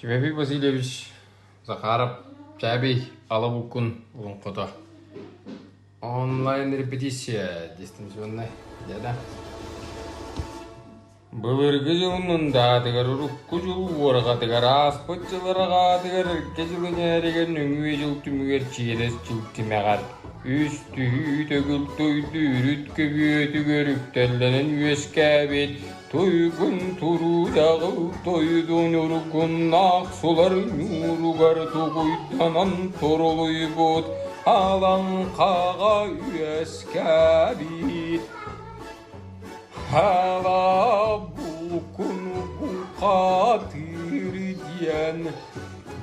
Тимофей Васильевич Захаров Чээбий Ала Булкун олоҥхото. Онлайн репетиция дистанционнай дьэ Былыргы дьыл мындаатыгар, урукку дьыл уорҕатыгар, ааспыт дьыл арҕаатыгар, эргэ дьыл эҥээригэр, нөҥүө дьыл түмүгэр, чиэрэс дьыл тимэҕэр, үс түһүү төгүл дойду үрүт көбүөтүгэр үктэллэнэн үөскээбит Туйгун туруудаҕыл тойдун ургуннаах сулар ньууругар тугуйданан торолуйбут алаҥхаҕа үөскээбит. Ала булкуну бухатыыр диэн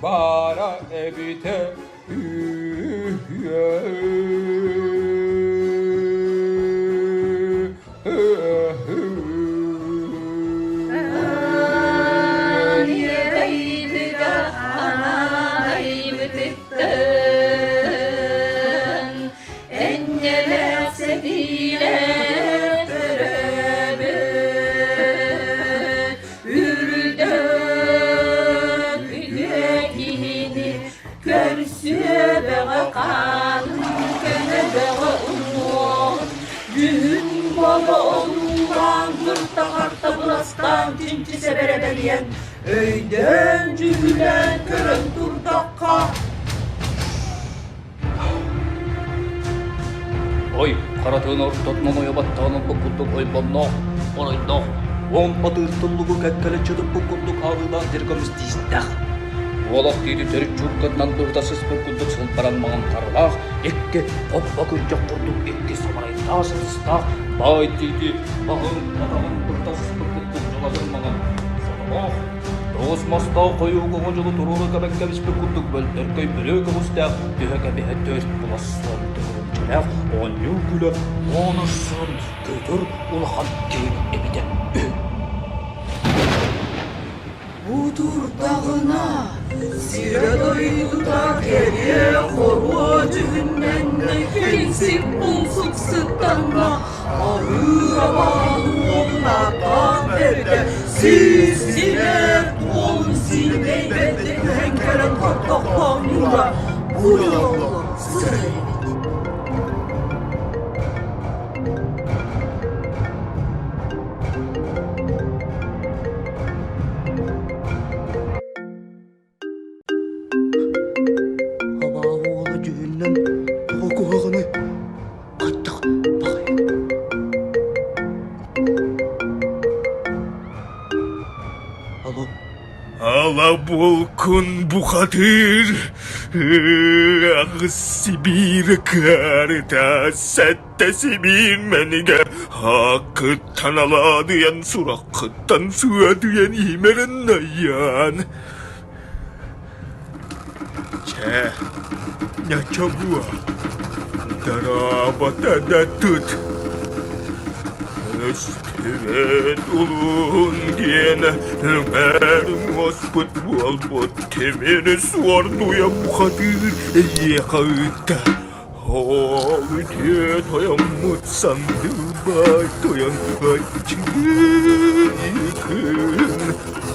баара эбитэ үһүө. Көрсүө хаанын көнө бөҕө уҥуоҕун Дьүһүн боло олуулаан бырта-харта быластаан чинчи сэбэрэ бэрийэн өйдөөн дьүһүлээн көрөн турдахха Ой, харатын ортотунан ойо баттаан ылбыт курдук ойбонноох, оройдоох, уон батыыр туллугу кэккэлэччи туппут курдук аалыылаах дьир көмүс тиистээх. Уолах тиити төрүт чууккатынан быһыта сыспыт курдук сылбаран маҥан харалаах, икки хоппо күрдьэх курдук икки самарайдаах сытыстаах, баай тиити баһын атаҕын быһыта сыспыт курдук дьулаһын маҥан сололоох, тоҕус мастаах хойуу көҥү дьолу туруору кэбэн кэбиспит курдук бөлтөркөй бөрүө көҕүстээх түһэ кэбиһэ төрт булас суон төгүрүмчэлээх оонньуу күлэ уон суон көтөр улахан киһи эбитэ үһү. Бутурдаҕына сирэ-дойдута кэриэ-хоруо дьүһүннэннэ, киҥсик-буҥсук сыттанна, аһыы-абаан уолун ааттаан бэрдэ, сиис-симээр туолун сиинэй бэрдэ түһэн кэлэн хортохтоон ньуура, буйа-олор сытар эбит. Абааһы уола дьүһүннэн тоҕо куһаҕаный? Хайдах баҕайы? Алло. Ала булкун бухатыыр, аҕыс Сибиир кыарыта сэт Сибиир мэнигэ ааккыттан алаадыйан сураххыттан сыадыйан имэрин айаан. Чэ, нячобуа, дорообото да тут. Өстүбэт улуун диэн үҥэр муоспут буолбут тимир суордуйа бухатыыр эйиэхэ ыытта. Ол үтүө тойоммут сандыбай тойон аччыгын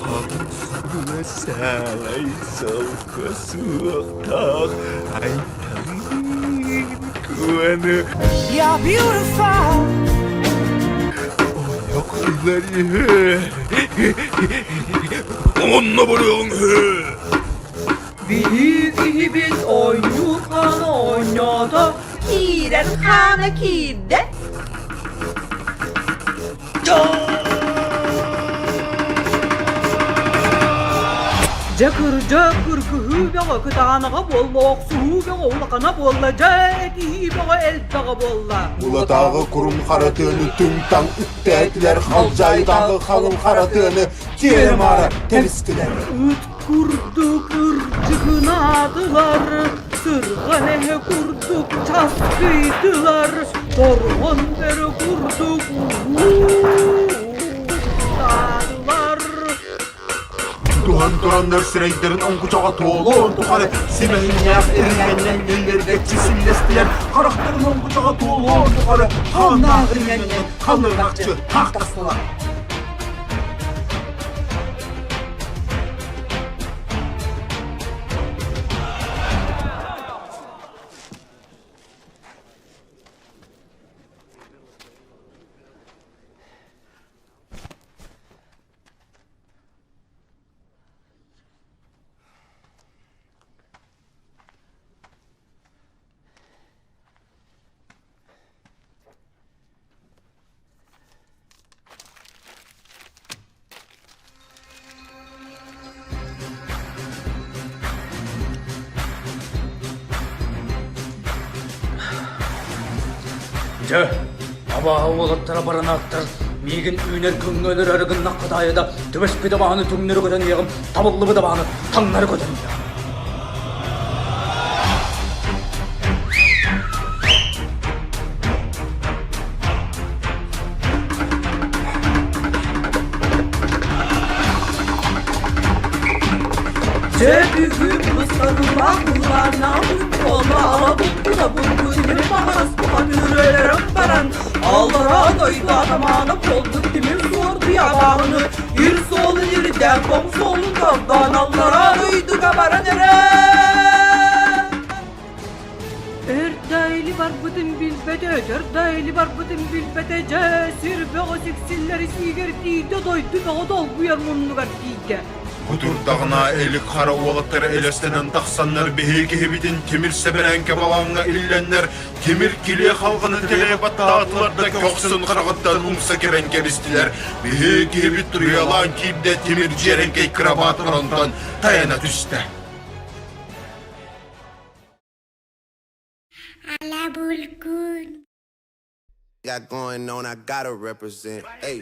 хаҥсыа саалай солко суохтаах айталыын куону You're beautiful. Ойох ылар үһү. Онно барыаҕыҥ үһү. Биһи киһибит оонньуур хаана оонньоото, киирэр хаана киирдэ. Дьэ кырдьа кыргыһыы бөҕө кытаанаҕа буолла, охсуһуу бөҕө улахана буолла, дьэ этиһии бөҕө элбэҕэ буолла. Улатааҕы курум хара тыаны түҥ-таҥ үктээтилэр, халдьаайытааҕы халыҥ хара тыаны тиэрэ-маара тэбистилэр. Ыт курдук ырдьыгынаатылар, сырҕан эһэ курдук часкыйдылар, торҕон бөрө курдук ууттаатылар. Туһан тураннар сирэйдэрин оҥкучаҕа туолуон тухары симэһиннээх ириҥэннэн ньиллэргэччи силлэстилэр, харахтарын оҥкучаҕа туолуон тухары хааннаах ириҥэннэн халлырҕаччы хаахтастылар. Дьэ, абааһы уолаттара баранааттар миигин үүнэр күҥҥэ өлөрөөрү гыннаххыт аайы да түбэспит абааһыны түҥнэри көтөн иһэҕим, табыллыбыт абааһыны таҥнары көтөн иһэҕим. Сөбүгүн быстарылаах быһылааннаах буола алабыппыта бургу тимир баҕарас бухатыыр баран аллараа дойду атамаана буолбут тимир суордуйа абааһыны ир суолун ирдээн тоҥ суолун тордоон аллараа дойдуга баран эрэ Өрдайли барбытын билбэтэ, өтөрдайли барбытын билбэтэ, дьэ сир бөҕө сиксиллэри сиигэр тиийдэ, дойду бөҕө долгуйар муннугар тиийдэ. Кутурдаҕына элик хара уолаттар элэстэнэн тахсаннар биһиги киһибитин тимир сэбэрээҥкэ балаҕаҥҥа иллэннэр тимир килиэ халҕаны тэлэйэ баттаатылар да көхсүн хараҕыттан умса кэбэн кэбистилэр. Биһиги киһибит туруйалаан киирдэ тимир дьиэрэҥкэй кырабаат оронтон тайана түстэ. Алабулкун. Got going on, I gotta represent. Hey.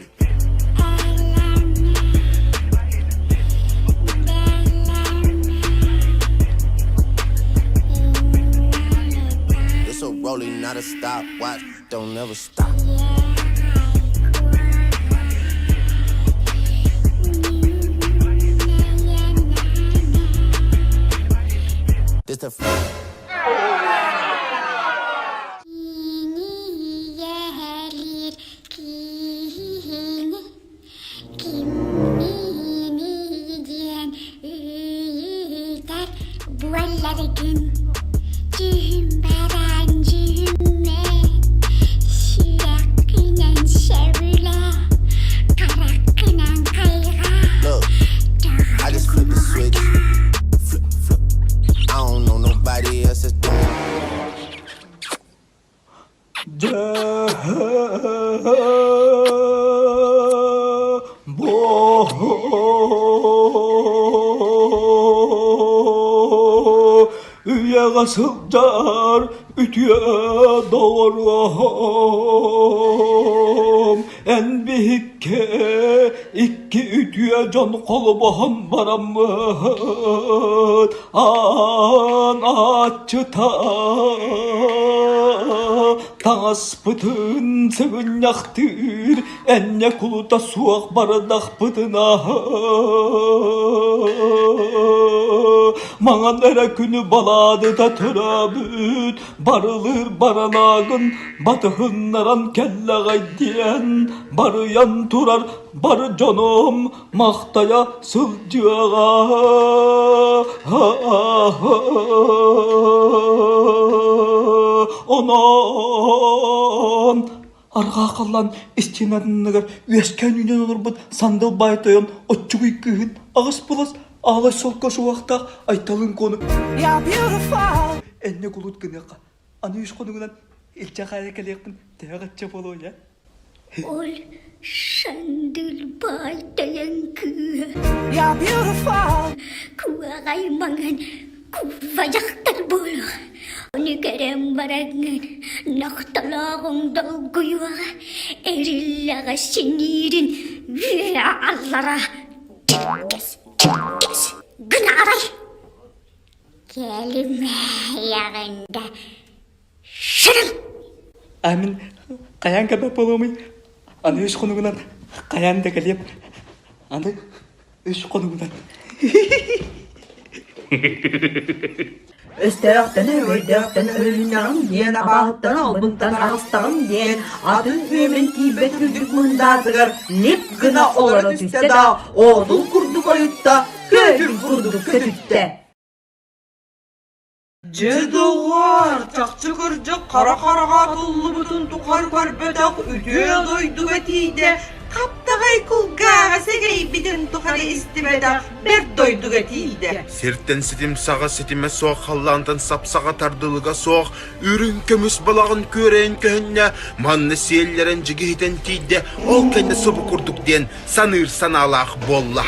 It's a rolling, not a stop. Watch, don't never stop. This the Ийэлиир киһини кимминий диэн ыйытар буолларгын дьүһүн баран дьүһүммэт сүрэххинэн сөбүлээ хараххынан хайҕаа Look, I just flip the switch. Flip, flip. I don't know nobody else that's doing Дьэ, бу үйэҕэ сылдьар үтүө доҕоруом, эн биһикки икки үтүө дьон холбоһон бараммыт аан ааччыта таҥаспытын сыгынньахтыыр энньэ кулута суох бардахпытына маҥан эрэ күнү балаадыта төрөөбүт барылыыр баранаагын батыһыннаран кэллэҕэй диэн барыйан турар бар дьонум махтайа сылдьыаҕа. Онон арҕаа халлаан истиэнатыныгар үөскээн үүнэн олорбут сандал баай тойон оччугуй кыыһын аҕыс былас аалай солко суһуохтаах Айталын Куону энньэ кулут гыныахха аны үс хонугунан илдьэ хаайа кэлиэхпин төһө хачча буолуой ээ Ол сандылбай тойон кыыһа куоҕай маҥан куба дьахтар буолуо. Ону көрөн бараҥҥын нохтолооҕуҥ долгуйуоҕа, эриллэҕэ синиирин үөһэ аллара чиккэс чиккэс гынаарай. Кэлимээйэҕин да шырын! Амин хайаан кэбэ буолуомуй аны үс хонугунан хайаан да кэлиэм аны үс хонугунан Өстөөхтөн өйдөөхтөн өлүнэҕим диэн абааһыттан албынтан аҕыстаҕым диэн атын үөмэн тиийбэт үрдүк мындаатыгар лип гына олоро түстэ да оотул курдук ойутта, күөтүр курдук көтүттэ. Дьэ доҕоор, чахчы кырдьык хара хараҕа атыллыбытын тухары көрбөтөх үтүө дойдуга тиийдэ, хаптаҕай кулгааҕа сэгэйбитин тухары истибэтэх бэрт дойдуга тиийдэ. Сиртэн ситим саҕа ситимэ суох халлаантан сапсаҕа тардылыга суох үрүҥ көмүс балаҕан күөрэйэн көһүннэ, манна сиэллэрэн дьигиһитэн тиийдэ, ол кэннэ субу курдук диэн саныыр санаалаах буолла.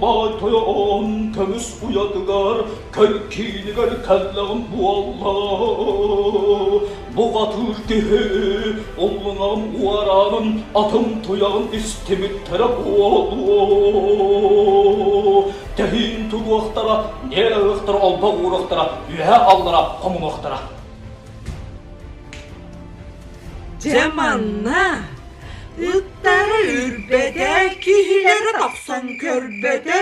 Баай тойон көмүс уйатыгар көй киинигэр кэллэҕим буолла. Бухатыыр киһи уллуҥаҕым уораанын атым туйаҕын истибиттэрэ буолуо. Тэһиин туруохтара, ньиэрэ ыахтара, олбох ууруохтара, үөһэ аллара хомунуохтара. Дьэ манна ыттара үрбэтэ, киһилэрэ тахсан көрбөтө,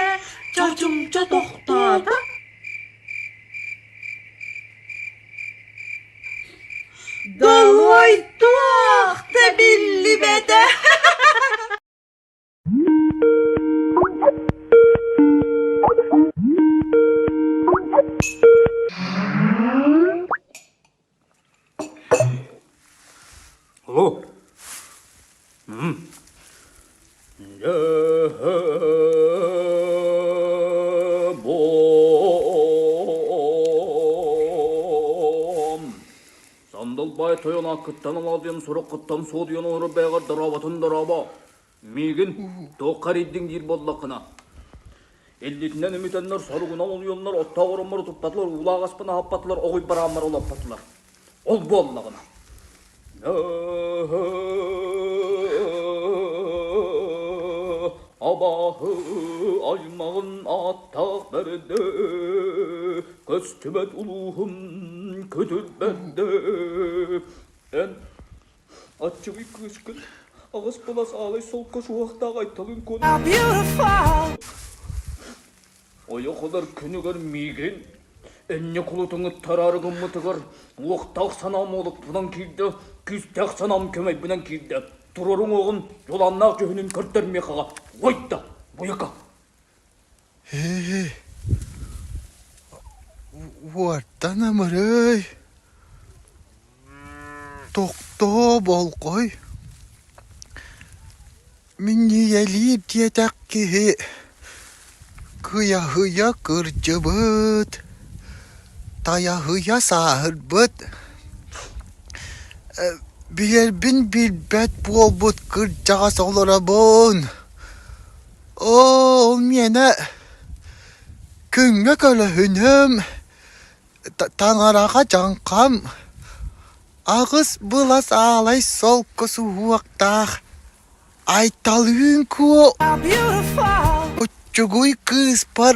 чочумча тохтоото. Долуой туох да биллибэтэ. Алло. Сандал баай тойон ааккыттан алаадыйан суруккуттан суодуйан олорор бэйэҕэр дорооботун дорообо. Миигин туохха эрийдиҥ диир буоллаххына, иллитинэн имитэннэр, соругунан олуйаннар, оттоох ороммор утуппатылар, уулаах аспын аһаппатылар, оҕуй барааммар олоппотулар. Ол буоллаҕына. Абааһы аймаҕын ааттаах бэрдэ, көстүбэт улууһум күтүрбэрдэ. Эн Аччыгый кыыскын аҕыс былас аалай солко суһуохтаах Айталыын Куону Ойох ылар күнүгэр миигин энньэ кулутуҥ ыттараары гыммытыгар уохтаах санаам уолукпунан киирдэ, күүстээх санаам көмөйбүнэн киирдэ. Туруоруҥ уоҕун дьулааннаах дьүһүнүн көрдөр миэхэҕэ. Уойда, буйака! Ээ, уортан амырый, тохтоо болҕой, минньийэлиир диэтэх киһи кыйаһыйа кырдьыбыт, тайаһыйа сааһырбыт, билэрбин билбэт буолбут кырдьаҕас олоробун. Оо, ол миэнэ күҥҥэ көлөһүнүм, таҥараҕа дьаҥхам, аҕыс былас аалай солко суһуохтаах Айталыын Куо оччугуй кыыспар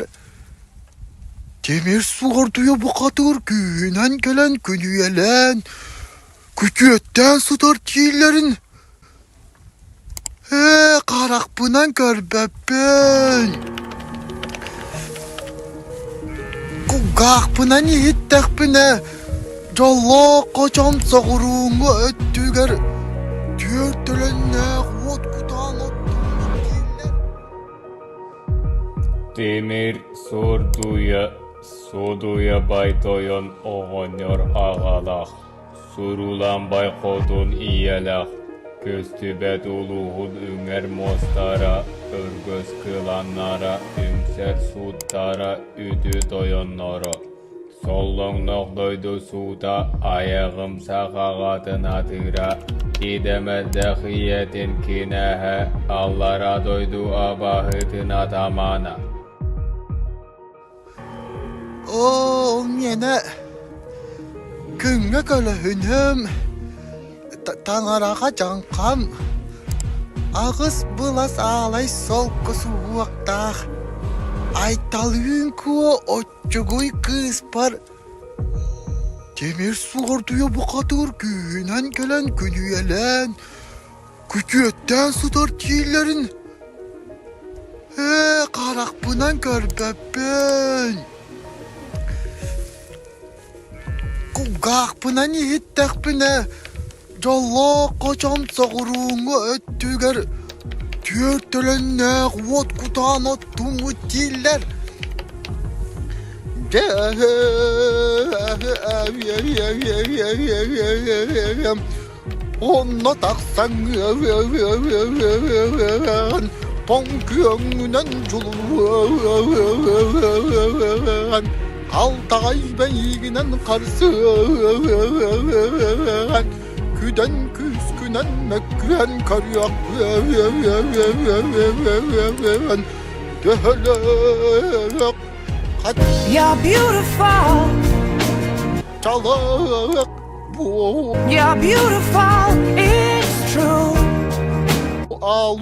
тимир суордуйа бухатыыр күүһүнэн кэлэн күнүйэлээн, күтүөттээн сытар дииллэрин Ээ, харахпынан көрбөппүн. Кулгаахпынан иһиттэхпинэ, дьоллоох хочом соҕурууҥҥу өттүгэр түөрт төлөннөөх уот кутаан оттуллар дииллэр. Тимир сурдуйа, судуйа байтойон оҕонньор аҕалаах Суруулаан Байхотун ийэлээх, көстүбэт улууһун үҥэр муостара, өргөс кыланнара, үҥсэр сууттара, үтүө тойонноро, соллоҥнох дойду суута, айаҕымсах аҕатын атыыра, идэмэрдэх ийэтин кинээһэ, аллара дойду абаһытын атамаана. Оо, ол миэнэ күҥҥэ көлөһүнүм, таҥараҕа дьаҥхам, аҕыс былас аалай солко суһуохтаах Айталыын Куо оччугуй кыыспар тимир суордуйа бухатыыр күүһүнэн кэлэн күнүйэлээн, күтүөттээн сытар дииллэрин Ээ, харахпынан көрбөппүн. Кулгаахпынан иһиттэхпинэ, дьоллоох хочом соҕурууҥҥу өттүгэр түөрт төлөннөөх уот кутаан оттуммут дииллэр. Онно тахсан тоҥ күөҥҥүнэн дьулуһан халтаҕай бэйигинэн харсыһан күдэн күүскүнэн мөккүһэн көрүөх. Төһөлөөх You're beautiful. Чалык бу You're beautiful. It's true. ал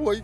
ой.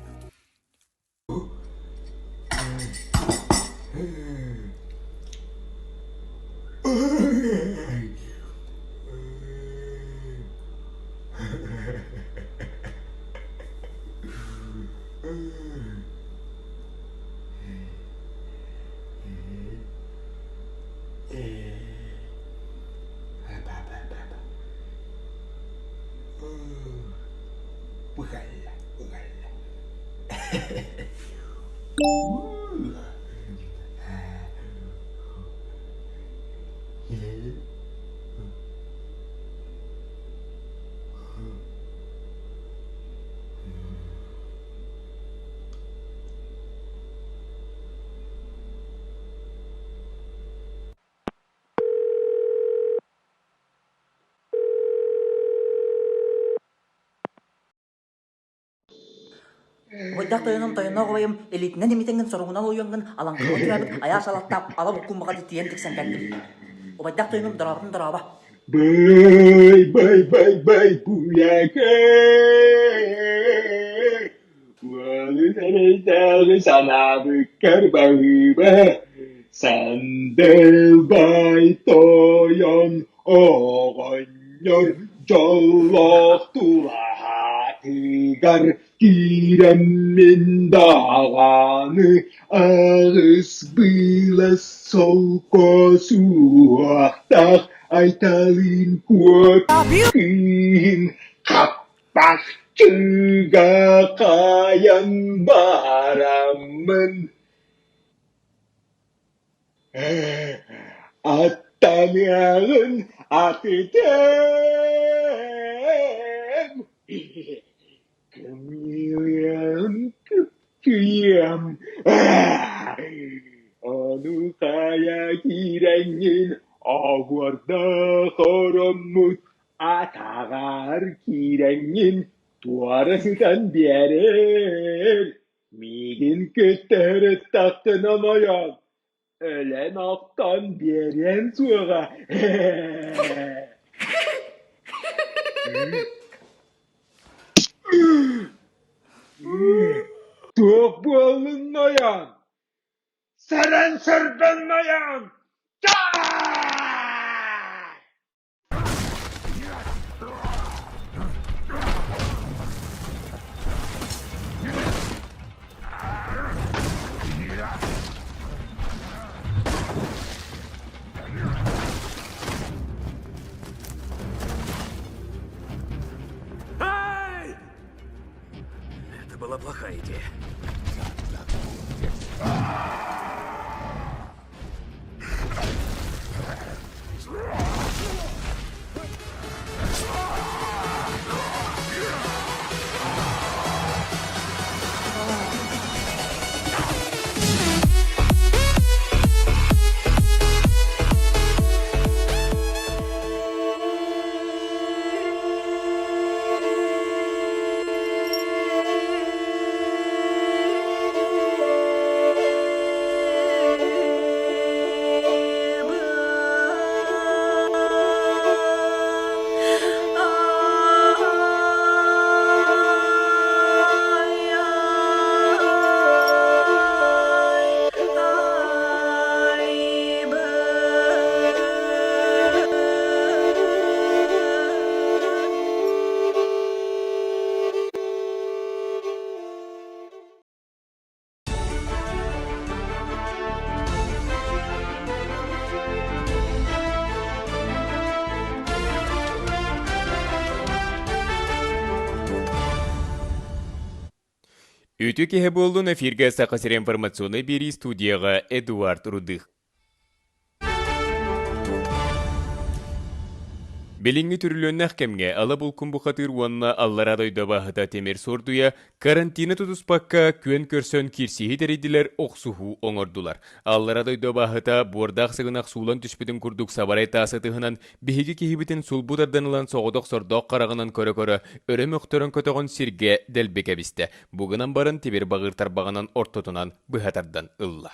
Убайдаах тойонум тойонноох убайым илиитинэн имитэҥҥин соругунан уйуоҥҥун алаҥхаҕа төрөөбүт айаас алаттаах ала буккун баҕа тиийэн тиксэн кэллим. Убайдаах тойонум дорооботун дорообо. Бай бай бай бай буяка Уолун эрэйдээҕи санаабыккар баһыыба Сандал бай тойон оҕонньор дьоллоох тулаатыгар киирэммин даҕаны аҕыс быыла солко суохтаах Айталыын куо кыыһын хаппахчыга хаайан бараммын Аттаныаҕын атытым, кымньыылыаҕын кыптыйыам, ону хайа киирэҥҥин оһуордаах ороммут атаҕар киирэҥҥин туора сытан биэрээр Миигин кытта омойон, өлөн-охтон биэриэн суоҕа Туох буоллун нойон? Сэрэн сөрбөн нойон! Это была плохая идея. Үтүө киһи буоллун эфиргэ Саха сирэ информационнай биэрии студияҕа Эдуард Рудых. Билиҥҥи түрүлүөннээх кэмҥэ Ала Булкун бухатыыр уонна Аллараа дойду абааһыта Тимир Суордуйа карантины тутуспакка күөн көрсөн киирсиһии тэрийдилэр, охсуһуу оҥордулар. Аллараа дойду абааһыта буордаах сыгынах суулан түспүтүн курдук сабарай таас ытыһынан биһиги киһибитин сулбу тардан ылан соҕотох сордоох хараҕынан көрө-көрө өрө мөхтөрөн көтөҕөн сиргэ дэлби кэбистэ. Бу гынан баран Тимир баҕыыр тарбаҕынан ортотунан быһа тардан ылла.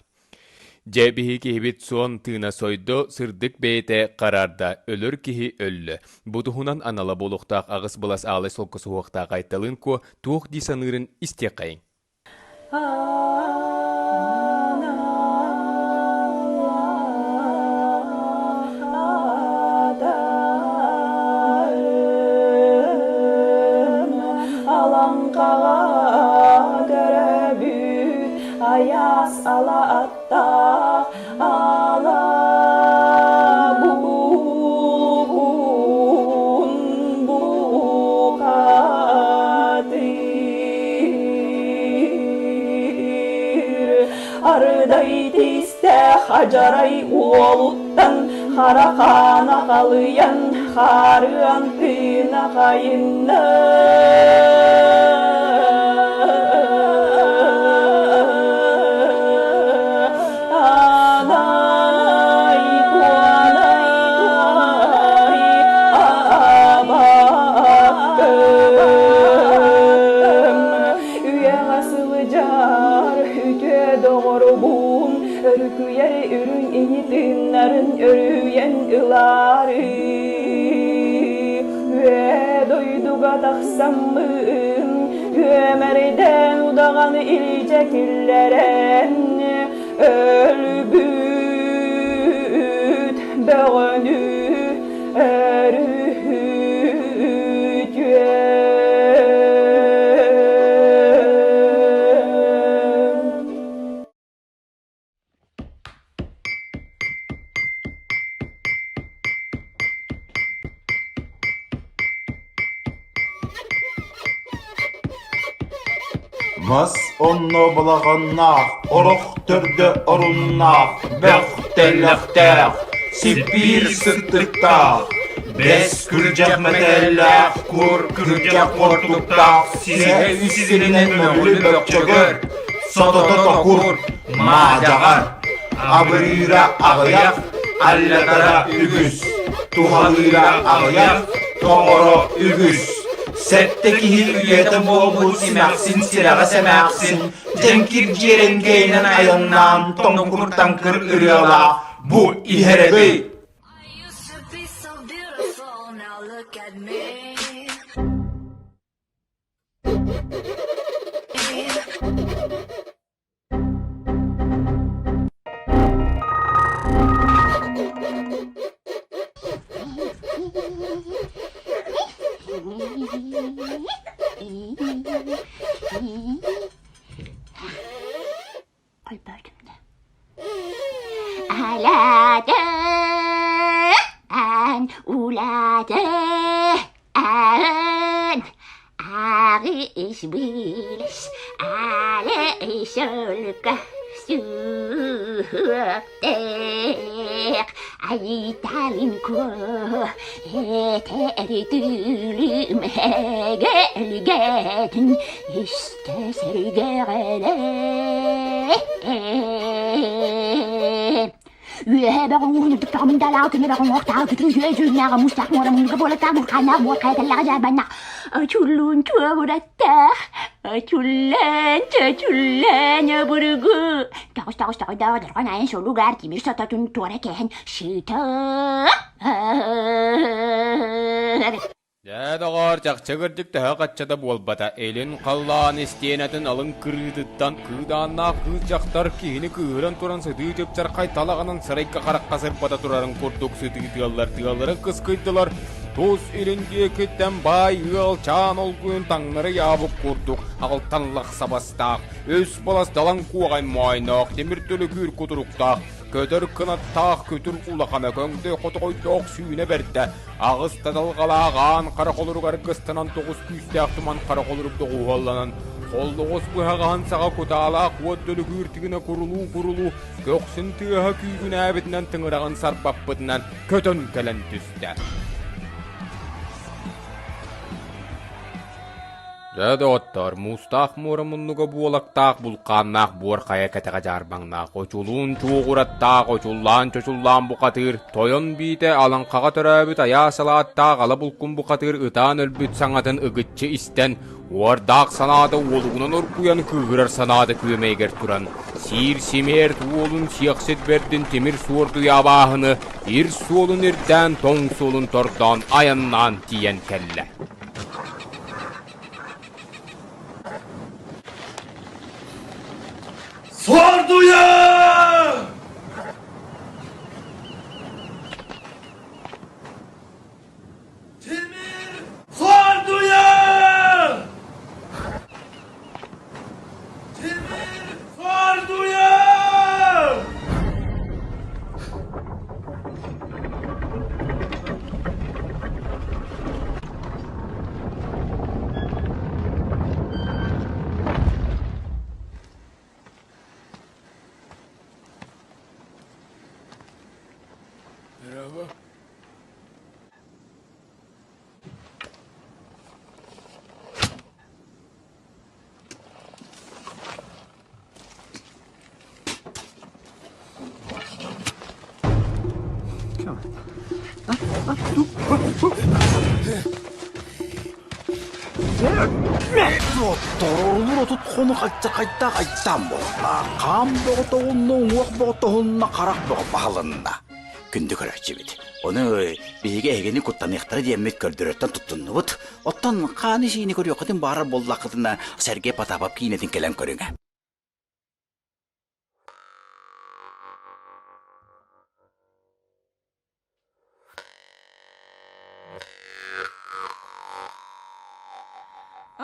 Дьэ, биһи киһибит суон тыына сойдо, сырдык бэйэтэ хараарда, өлөр киһи өллө. Бу туһунан анала буолуохтаах аҕыс былас аалай солко суһуохтаах Айталыын Куо туох дии саныырын истиэххэйиҥ. Алаҥхаҕа төрөбүт айаас ала аттаах ала булгун бухатыыр арыдай тистээх адьарай уолуттан хара хаана халыйан хаарыан тыына хайынна. Анай туанай абаккым үйэҕэ сылдьар үтүө доҕорубун өрүкүйэр үрүҥ ини тыыннарын өрүйэн ылаары үө дойдуга тахсаммын үөмэрдээн удаҕаны илдьэ киллэрэн өлбүт бөҕөнү өрүһүтүөм. Мас онно балаҕаннаах, орох төрдө оруннаах, бөх тэллэхтээх, сиппиир сыттыктаах, бэс күрдьэх мэтээллээх, кур күрдьэх куортуктаах, сиһэ үс сиринэн мөҥүлү бөкчөгөр, сотото токур, маадьаҕар, абырыыра аҕыйах, аллатара үгүс, туһалыыра аҕыйах, тоҥоро үгүс. Сэттэ киһи үйэтэ буолбут симэхсин сирэҕэс эмээхсин дьэҥкир дьиэрэҥкэйинэн айаннаан тоҥкур-таҥкыр ырыалаах бу иһэрэбий. Алаатаан, улаатаан, ааҕы ис аалы исөлка сүһүөхтээх айталын куо этэритүүлүм эгэлгэтин истэ сэргэҕэлээ Үөһээ бөҕөҥ үрдүк мындалаах күнэ бөҕөҥ охтаах күтүр үчүгэй дьүһүннээҕэ мустаах муора муннуга буолаттаах мурхааннаах буор хайаталлаҕа дьаарбаннаах чуллуун чуобураттаах чуллаан чөчүллээн обургу тоҕус тоҕус тоҕойдоох дорҕон айан солугаар тимир сототун туора кээһэн сытар Дьэ, доҕоор, чахчы кырдьык төһө-хачча да буолбата, илин халлаан истиэнэтин алын кырыытыттан кыыдааннаах кыыс дьахтар киһини кыыһыран туран сытыы чыпчархай талаҕынан сырайга-харахха сырбата турарын курдук сытыы тыаллар тыалларын кыскыйдылар, тус илин диэкиттэн баай ыал чаан олгуйун таҥнары ыйаабыт курдук алтан лахсабастаах, үс балас далаҥ куоҕай моойноох, тимир төлөкүүр кутуруктаах, көтөр кынаттаах күтүр улахана көҥдөй хотоҕойдоох сүүнэ бэрдэ, Аҕыс тадалҕалаах аан хара холоругар кыстанан тоҕус күүстээх туман хара холорук доҕуһуолланан, холлоҕос быһаҕаһын саҕа кутаалаах уот дөлүгүүр тыгына курулуу-курулуу, көхсүн тыаһа күүгүнээбитинэн тыҥыраҕын сарбаппытынан көтөн кэлэн түстэ. Дьэ, доҕоттоор, муустаах муора муннуга буолактаах, булкааннаах буор хайа кэтэҕэ дьаарбаҥнаах, очулуун чуоҕураттаах, очуллаан чочуллаан бухатыыр, тойон биитэ алаҥхаҕа төрөөбүт айаа салааттаах ала булкун бухатыыр ытаан өлбүт саҥатын ыгыччы истэн, уордаах санаата уолугунан оргуйан кыыһырар санаата күөмэйигэр туран, сиир симиэрт уолун сиэхсит бэрдин тимир суордуйа абааһыны ир суолун ирдээн тоҥ суолун тордоон айаннаан тиийэн кэллэ. Суордуйа! Тимир Суордуйа! Тимир Суордуйа! Merhaba. Торорулур отут хонук алдьархайдаах айдаан буолла. Хаан боҕотоҕунна, уҥуох боҕотоһунна, харах бөҕө баһылынна. Күндү көрөөччүбүт, ону биһиги эһигини куттаныахтара диэммит көрдөрөртөн туттуннубут. Оттон хааны-сиини көрүөххүтүн баарар буоллаххытына, Сергей Потапов киинэтин кэлэн көрүҥ.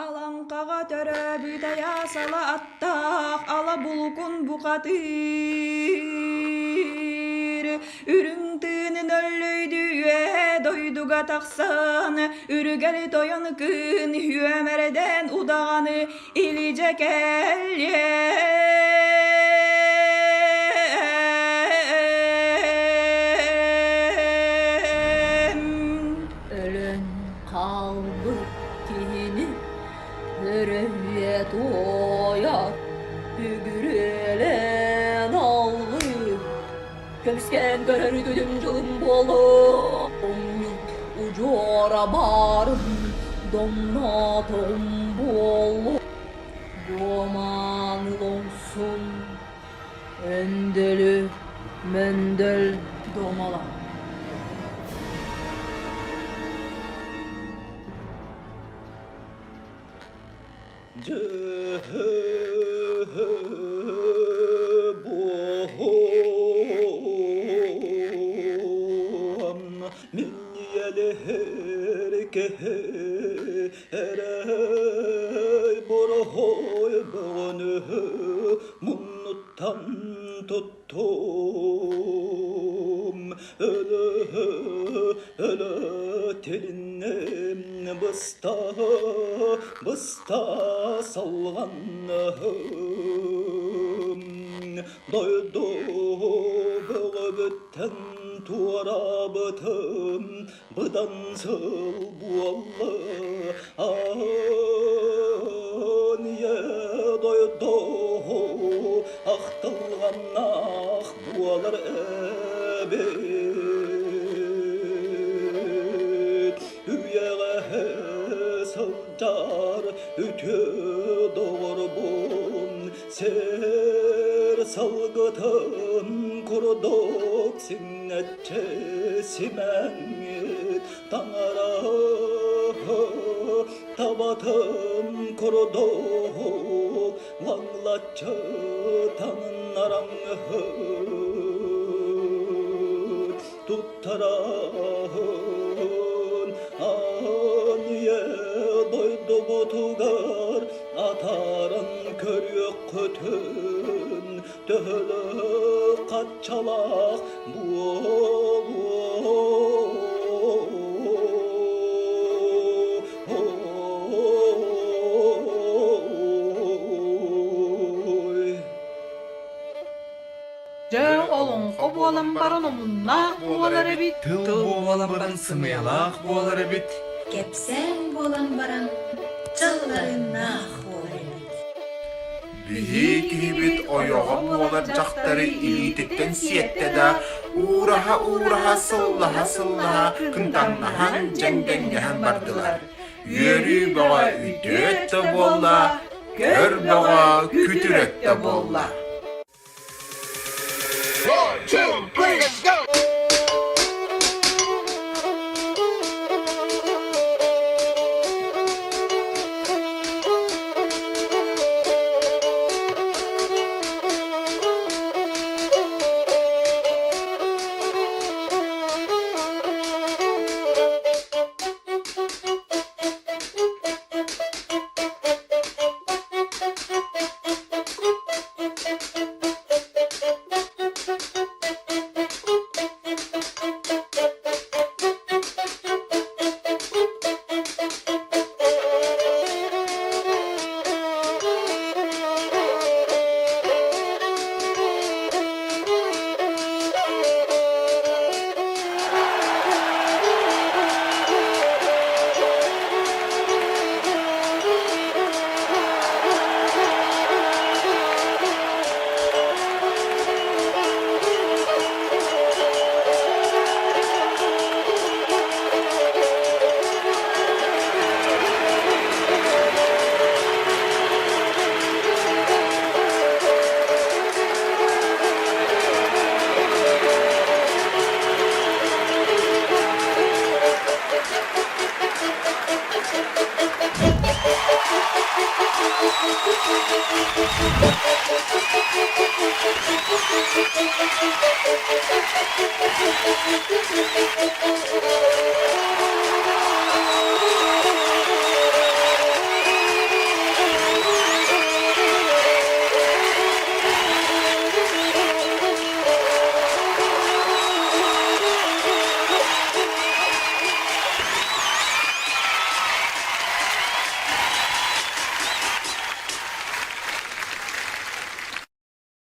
Алаҥхаҕа төрөөбүт айаасала аттаах ала булукун бухатыыр Үрүҥ тыынын өллөйдү үөһэ дойдуга тахсан Үрүгэл тойон кыын үөмэрэдэн удаҕаны илидьэ кэллиэ. Өлөн хаалбыт киһини өрөһүйэ туойар, үгүрүөлээн алгыы, көмүскээн көрөр үтүдүм дьылым буолуо. Умньут удьуора баарым, домноотоҕум буолуо. Дуомааны лоҥсун, өндөлү мөндөл домала. Эрэй бороһой бөҕөнү муннуттан туттум өлө өлө тилинним быста быста салҕанным дойду бөҕөбүттэн туораабытым быдан сыл буолла аан ийэ дойду ахтылҕаннаах буолар эбит үйэҕэ сылдьар үтүө доҕорбун сир салгытын курдук сиҥнэччи симэҥҥит таҥара табатын курдук лаҥлаччы таҥнараҥҥыт туттараһын аан ийэ дойдубутугар атааран көрүөххүтүн төһөлөөх хаччалаах буолуо Дьэ, олоҥхо буолан баран омуннаах буолар эбит. Тыл буолан баран сымыйалаах буолар эбит. Кэпсээн буолан баран. Чалларыннаах буолар эбит. Биһи киһибит ойоҕо буолар дьахтары илиититтэн сиэттэ да, уураһа-уураһа, сыллаһа-сыллаһа кынтаҥнаһан, дьэҥдэҥнэһэн бардылар. Үөрүү бөҕө үтүө өттө буолла, көр бөҕө күтүр өттө буолла. One, two, three, let's go!